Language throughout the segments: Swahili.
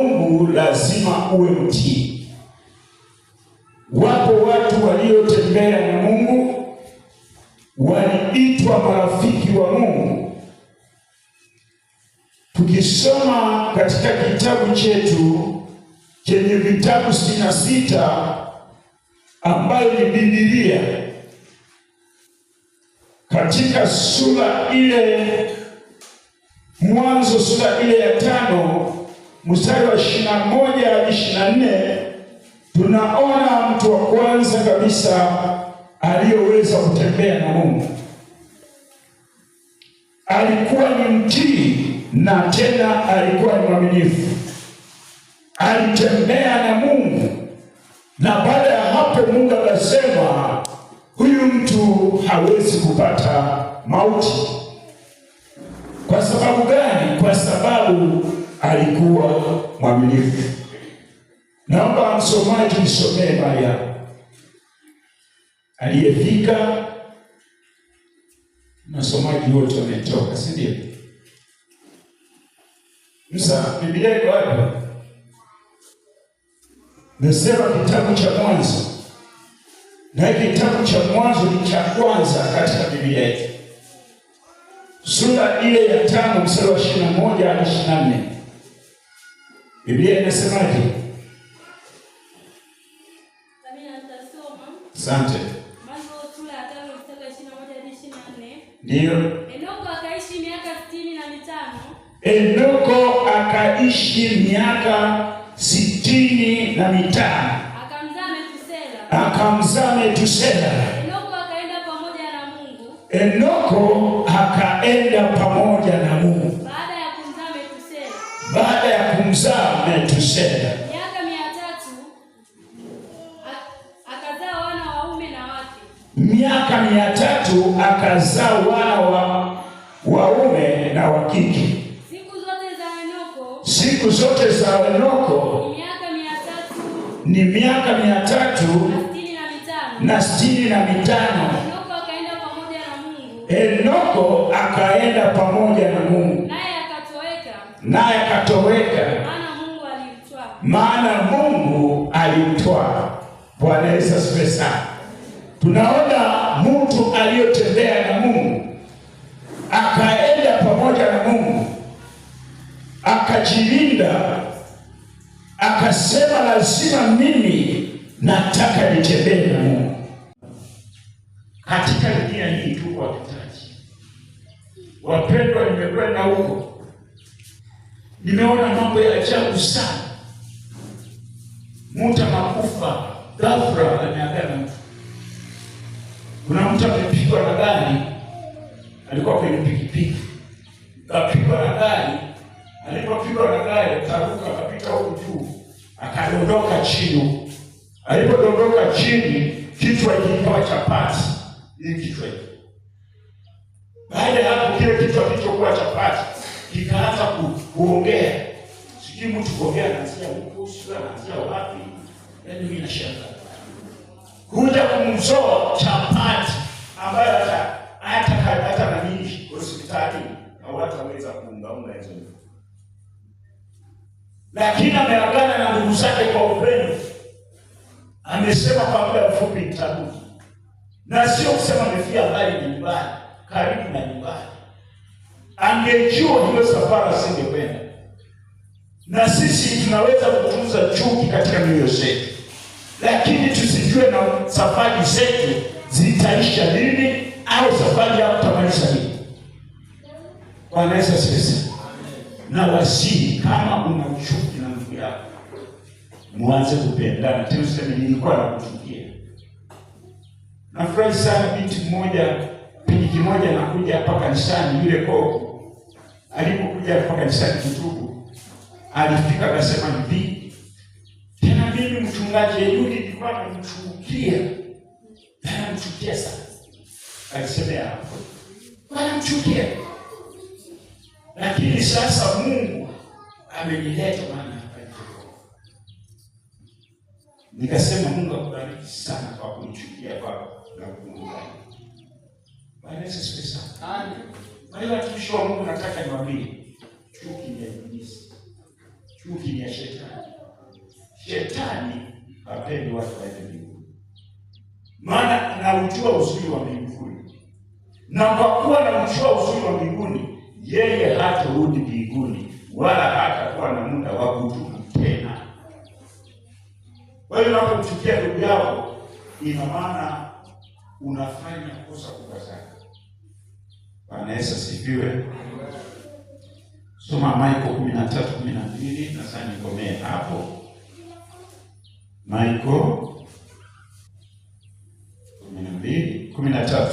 Mungu lazima uwe mtii. Wapo watu waliotembea na Mungu, waliitwa marafiki wa Mungu. Tukisoma katika kitabu chetu chenye vitabu 66 ambayo ni Biblia, katika sura ile Mwanzo sura ile ya 5 mstari wa 21 hadi 24, tunaona mtu wa kwanza kabisa aliyeweza kutembea na Mungu. Alikuwa ni mtii na tena alikuwa ni mwaminifu. Alitembea na Mungu, na baada ya hapo Mungu akasema huyu mtu hawezi kupata mauti. Kwa sababu gani? Kwa sababu alikuwa mwaminifu. Naomba msomaji nisomee mahali hapo. Aliyefika, masomaji wote wametoka, si ndio? Musa, Biblia iko wapi? Nasema kitabu cha Mwanzo. Na kitabu cha Mwanzo ni cha kwanza katika Biblia yetu. Sura ile ya 5 mstari wa 21 hadi 24. Biblia inasemaje? Asante. Mwanzo sura ya 5 mstari wa 21 hadi 24. Ndio. Enoko akaishi miaka 65. Enoko akaishi miaka 65. Akamzaa Metusela. Akamzaa Metusela. Enoko akaenda pamoja na Mungu. Enoko akaenda pamoja na Mungu. Baada ya kumzaa Metusela. Baada ya kumzaa Metusela. Miaka 300 akazaa wana waume na wake. Miaka 300 akazaa wana waume na wa kike. Siku zote za Enoko. Siku zote za Enoko ni miaka 300. Ni miaka 365. Na 65. Enoko akaenda pamoja na Mungu. Enoko akaenda pamoja na Mungu. Naye akatoweka. Naye akatoweka. Maana Mungu alimtwaa. Maana Mungu alimtwaa. Bwana Yesu asifiwe sana. Tunaona mtu aliyotembea na Mungu, akaenda pamoja na Mungu, akajilinda, akasema lazima mimi nataka nitembee na Mungu. Katika dunia hii tuko wapitaji. Wapendwa, nimekwenda huko, nimeona mambo ya ajabu sana. Mtu anakufa ghafla, ameagana mtu. Kuna mtu amepigwa na gari, alikuwa kwenye pikipiki, akapigwa na gari. Alipopigwa na gari akaruka, akapita huku juu, akadondoka chini. Alipodondoka chini, kichwa kikawa chapati, hii kichwa hiki. Baada ya hapo, kile kichwa kilichokuwa chapati kikaanza kuongea. Sijui mtu kuongea anaanzia huku, sijui anaanzia wapi. Yaani mimi nashangaa. Kuja kumzoa chapati ambayo hata na nini hospitali hawataweza kuungaunga hizo. Lakini ameagana na ndugu zake kwa upendo. Amesema kwa muda mfupi nitarudi. Na sio kusema amefia mbali na nyumbani, karibu na nyumbani. Angejua hiyo safari asingekwenda. Na sisi tunaweza kutunza chuki katika mioyo yetu, lakini tusijue na safari zetu zitaisha lini au safari yao tutamaliza lini. Bwana Yesu asifiwe. Na wasihi, kama una chuki na ndugu yako, muanze kupendana. Tena useme nilikuwa nakuchukia. Nafurahi sana binti mmoja, pindi kimoja anakuja hapa kanisani, yule koko alipokuja hapa kanisani kutubu, alifika akasema hivi, tena mimi mchungaji Eliudi nilikuwa namchukia. Namchukia sana. Alisemea hapo. Namchukia. Lakini sasa Mungu amenileta maana hapa nilipo. Nikasema Mungu akubariki sana kwa kunichukia kwako na kunibariki. Bwana Yesu asifiwe sana. Amen. Kwa hiyo watumishi wa Mungu nataka niwaambie, chuki ni ya ibilisi. Chuki ni ya shetani. Shetani hapendi watu waende mbinguni, maana anaujua uzuri wa mbinguni, na kwa kuwa anaujua uzuri wa mbinguni, yeye hatarudi mbinguni wala hatakuwa na muda wa kutubu tena. Kwa hiyo unapomchukia ndugu yako, ina maana unafanya kosa kubwa sana. Bwana Yesu asifiwe. Soma Marko 13:12 na sasa nikomee hapo. Marko 12:13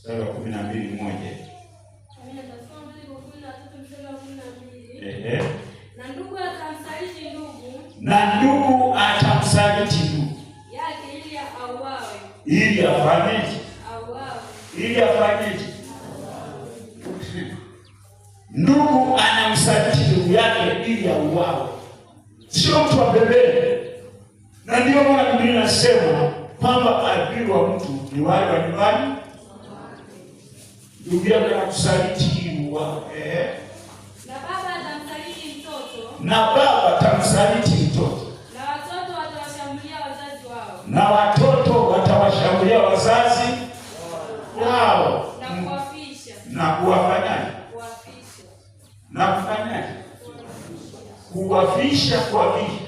sura 12:1. Ehe. Na ndugu atamsaliti ndugu. Na ndugu atamsaliti ndugu yake ili auawe. Ili afanyeje? Auawe. Ili afanyeje? Ndugu anamsaliti ndugu yake ili auawe. Sio mtu wa pembeni. Na ndio maana Biblia inasema kwamba adui wa mtu ni wale wa nyumbani. Ndugu yake anakusaliti ili uawe. Na baba atamsaliti mtoto. Na baba atamsaliti mtoto. Na watoto watawashambulia wazazi wao. Na watoto watawashambulia wazazi wao. Na kuwafisha. Na kuwafanyaje? Kuwafisha. Na kufanyaje? Kuwafisha, kuwafisha.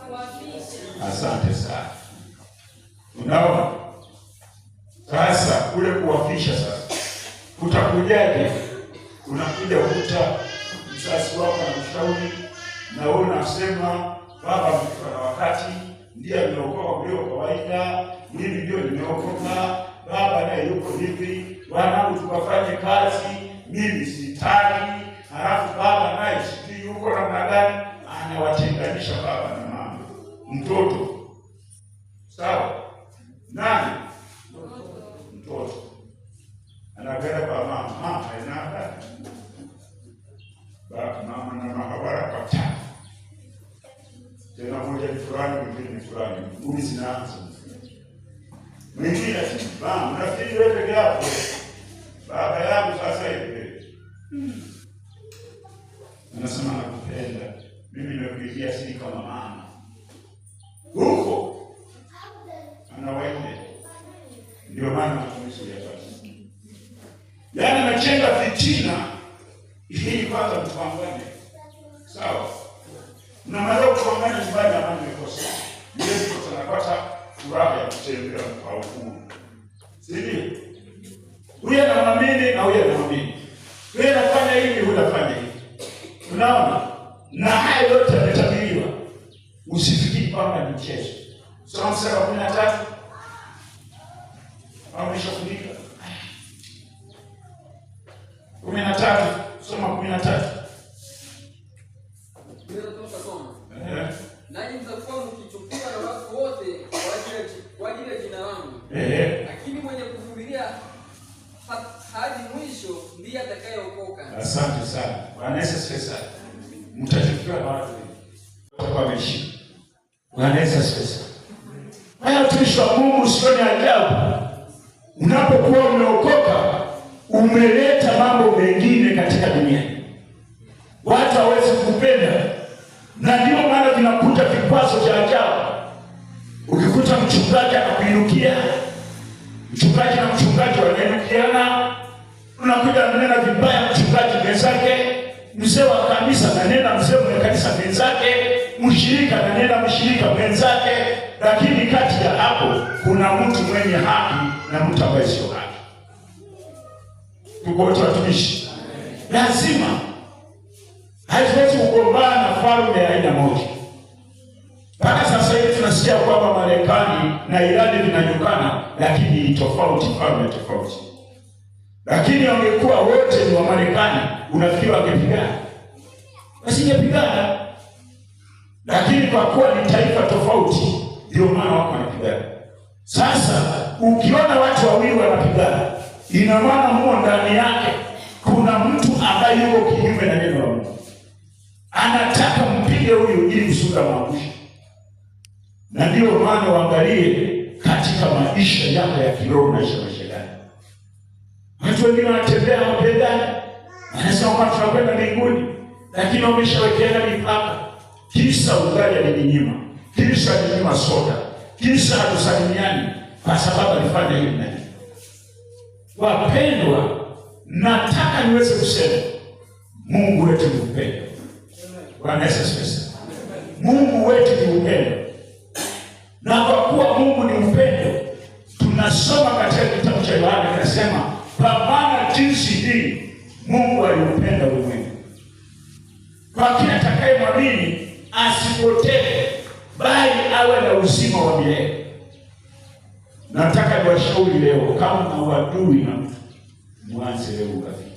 Kuwafisha. Asante sana. Unaona? Sasa kule kuwafisha sasa kutakujaje? Unakuja kukuta mzazi wako anamshauri na wewe unasema baba amefika na wakati, ndiye ameokoka kuliko kawaida, mimi ndio nimeokoka, baba naye yuko hivi, wanangu tukafanye kazi, mimi sitaki. Halafu baba naye sijui yuko namna gani, anawatenganisha baba na mama, mtoto. Sawa? Nani? Mtoto. Anakwenda kwa mama, mama inaga. Baba mama na mahabara kwa. Tena moja ni fulani, mwingine ni fulani. Ngumi zinaanza. Mwingine asema, "Baba, unafikiri wewe peke yako? Baba yangu sasa hivi." Anasema nakupenda. Mimi nimekuitia siri kama mama. Huko anawaende. Ndio maana mtumishi hapa. Yaani anachenga fitina ili kwanza mtupambane. Sawa? Na mara kupambana nyumbani amani imekosa. Yesu anapata furaha ya kutembea kwa uhuru. Si ndio? Huyu anamwamini na huyu anamwamini. Huyu anafanya hivi, huyu anafanya hivi. Unaona? Na haya yote yametabiriwa. Usifikiri kwamba ni mchezo. Soma mstari wa 13. Au nishafunika? 13, soma 13. Tunasoma. Nanyi mtakuwa mkichukiwa na watu wote kwa ajili ya jina langu. Lakini mwenye kuvumilia hadi mwisho ndiye atakayeokoka. Asante sana. Bwana Yesu asifiwe sana. Mtachukiwa na watu wengi. Watakuwa wameishi. Bwana Yesu asifiwe sana. Haya, watumishi wa Mungu, usione ajabu unapokuwa umeokoka umeleta mambo mengine katika dunia. Watu hawawezi kukupenda. Na ndio maana vinakuta vikwazo vya ajabu. Ukikuta mchungaji anakuinukia, mchungaji na mchungaji wanainukiana, unakuja ananena vibaya mchungaji mwenzake, mzee wa kanisa ananena mzee wa kanisa mwenzake, mshirika ananena mshirika mwenzake, lakini kati ya hapo kuna mtu mwenye haki na mtu ambaye sio haki. Tuko wote watumishi. Lazima haiwezi kugombana na falme ya aina moja. Mpaka sasa hivi tunasikia kwamba Marekani na Irani vinanyukana, lakini ni tofauti, falme tofauti. Lakini wangekuwa wote ni wa Marekani, unafikiri wangepigana? Wasingepigana. Lakini kwa kuwa ni taifa tofauti, ndio maana wako wanapigana. Sasa ukiona watu wawili wanapigana, ina maana huo ndani yake kuna mtu ambaye yuko kinyume na neno la Mungu. Anataka mpige huyu ili usuka maangusho. Na ndio maana uangalie katika maisha yako ya kiroho unaishi maisha gani. Watu wengine wanatembea wapendani, wanasema kwamba tunakwenda mbinguni. lakini wameshawekeana mipaka. Kisa ugali alininyima, kisa alininyima soda, kisa hatusalimiani kwa sababu alifanya hivi na hivi. Wapendwa, nataka niweze kusema Mungu wetu ni upendo. Bwana Yesu asifiwe. Mungu wetu ni upendo, na kwa kuwa Mungu ni upendo, tunasoma katika kitabu cha Yohana kinasema, kwa maana jinsi hii Mungu aliupenda ulimwengu, kwa kila atakayemwamini asipotee, bali awe na uzima wa milele. Nataka niwashauri leo, kama na uadui na mtu, mwanze leo urafiki.